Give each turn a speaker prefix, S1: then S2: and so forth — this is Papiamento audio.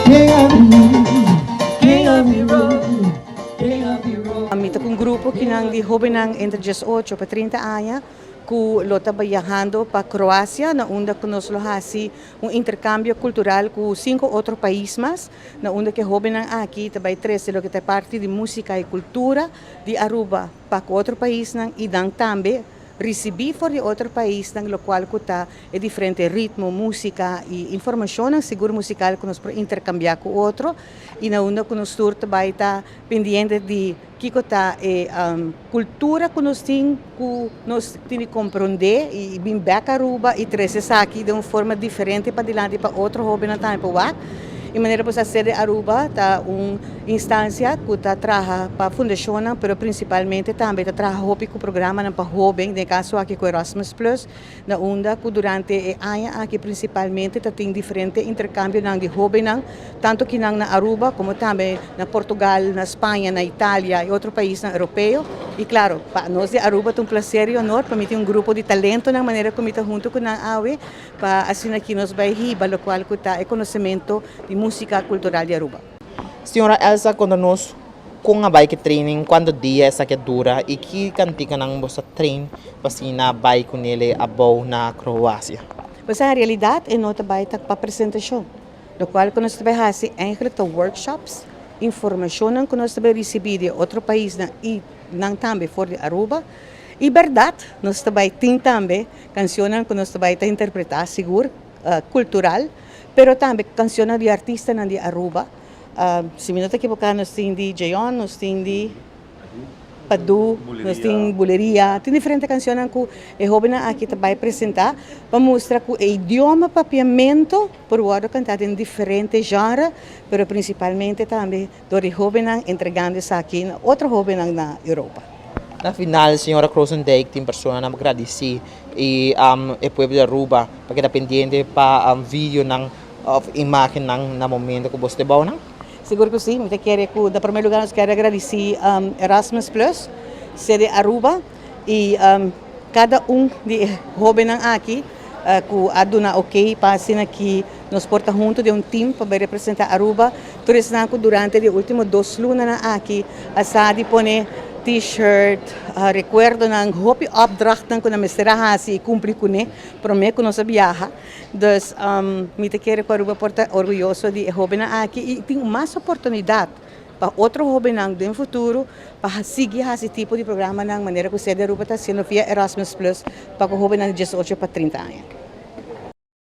S1: King of King of the road, King of the road.
S2: Mi ta cu un grupo cu di hobennan entre 18 pa 30 aña cu lo ta biahando pa Croacia, na unda cu nos lo haci un intercambio cultural cu cinco otro pais mas, na unda cu hobennan aki tambe trece loke ta parti di musica y cultura di Aruba pa otro paisnan y dan tambe ricibi for di otro paisnan, locual cu ta e diferente ritmo, musica y informacion sigur musical cu nos por intercambia cu otro y na unda cu nos tur tambe ta pendiente di kico ta e cultura cu nos tin di comprende y bin back Aruba y trece esaki di un forma diferente pa dilanti pa otro hoben tambe pa wak. Y manera pues Sede Aruba ta un instancia cu ta traha pa fundacion, pero principalmente tambe ta traha hopi cu programa pa hoben, den caso aki cu Erasmus Plus, na unda cu durante e aña aki principalmente ta tin diferente intercambio di hoben, tanto aki na Aruba como tambe na Portugal, na Spaña, na Italia y otro paisnan europeo. Y claro, pa nos di Aruba ta un placer y honor pa mi tin un grupo di talento na manera cu mi ta hunto cu nan awe, pa asina aki nos bay hiba locual cu ta e conocimento di musica cultural di Aruba.
S3: Señora Elsa, conta nos con a bay e training, cuanto dia esaki a dura y ki canticanan boso a train pa asina bay cu ne abou na Croacia?
S2: Pues na realidad, e no ta bay pa presentacion. Locual cu nos ta bay haci eigenlijk ta workshops, informacion cu nos ta bay ricibi di otro paisnan y nan tambe for di Aruba. Y berdad, nos tambe tin tambe cancion cu nos tambe ta interpreta, sigur, cultural, pero tambe cancion di artista di Aruba. Si mi no ta ekivoca, nos tin di Jayon, nos tin di Padu, nos tin Buleria, tin diferente cancion cu e hoben aki tambe ta presenta pa mustra cu e idioma papiamento por wordo canta den diferente genre, pero principalmente tambe door di hoben entregando esaki na otro hoben na Europa.
S3: Na final, señora Krosendijk, tin persona a gradici e pueblo di Aruba pa keda pendiente pa videonan of imagennan na momento cu boso ta nan?
S2: Sigur cu si, mi kier cu, na prome lugar, nos kier gradici Erasmus Plus, Sede Aruba y cada un di hoben aki cu a duna ok pa asina aki nos por ta hunto den un team pa representa Aruba. Tur esnan durante e ultimo 2 luna aki a sa di pone t-shirt, recuerdonan, hopi opdrachtnan cu nan mester a hasi y cumpli cune, prome cu nos a biaha. Dus mi ta kere cu Aruba por ta orguyoso di hoben aki y tin mas oportunidad pa otro hoben den futuro pa sigui e tipo di programa na manera cu Sede Aruba ta haciendo via Erasmus Plus pa hoben di 18 pa 30 aña.